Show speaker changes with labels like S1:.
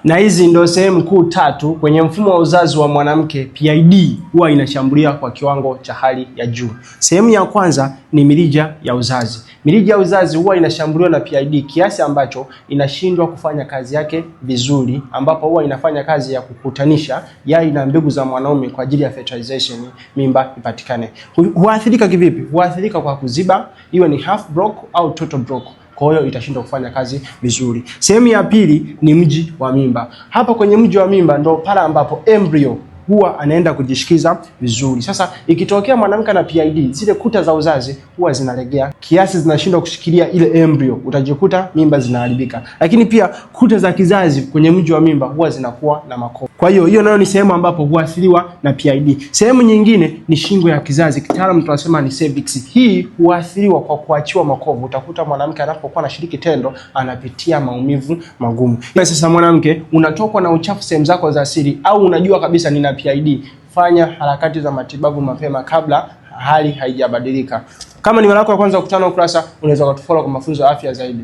S1: Na hizi ndio sehemu kuu tatu kwenye mfumo wa uzazi wa mwanamke PID huwa inashambulia kwa kiwango cha hali ya juu. Sehemu ya kwanza ni mirija ya uzazi. Mirija ya uzazi huwa inashambuliwa na PID kiasi ambacho inashindwa kufanya kazi yake vizuri, ambapo huwa inafanya kazi ya kukutanisha yai na mbegu za mwanaume kwa ajili ya fertilization, mimba ipatikane. Huathirika kivipi? Huathirika kwa kuziba, iwe ni half block au total block, kwa hiyo itashindwa kufanya kazi vizuri. Sehemu ya pili ni mji wa mimba. Hapa kwenye mji wa mimba ndo pale ambapo embryo huwa anaenda kujishikiza vizuri. Sasa ikitokea mwanamke na PID, zile kuta za uzazi huwa zinalegea kiasi, zinashindwa kushikilia ile embryo, utajikuta mimba zinaharibika. Lakini pia kuta za kizazi kwenye mji wa mimba huwa zinakuwa na makovu. Kwa hiyo hiyo nayo ni sehemu ambapo huathiriwa na PID. Sehemu nyingine ni shingo ya kizazi, kitaalamu tunasema ni cervix. Hii huathiriwa kwa kuachiwa makovu. Utakuta mwanamke anapokuwa anashiriki tendo anapitia maumivu magumu. Sasa mwanamke, unatokwa na uchafu sehemu zako za siri au unajua kabisa nina PID, fanya harakati za matibabu mapema kabla hali haijabadilika. Kama ni mara yako ya kwanza kukutana Ukurasa, unaweza kutufollow kwa mafunzo ya afya zaidi.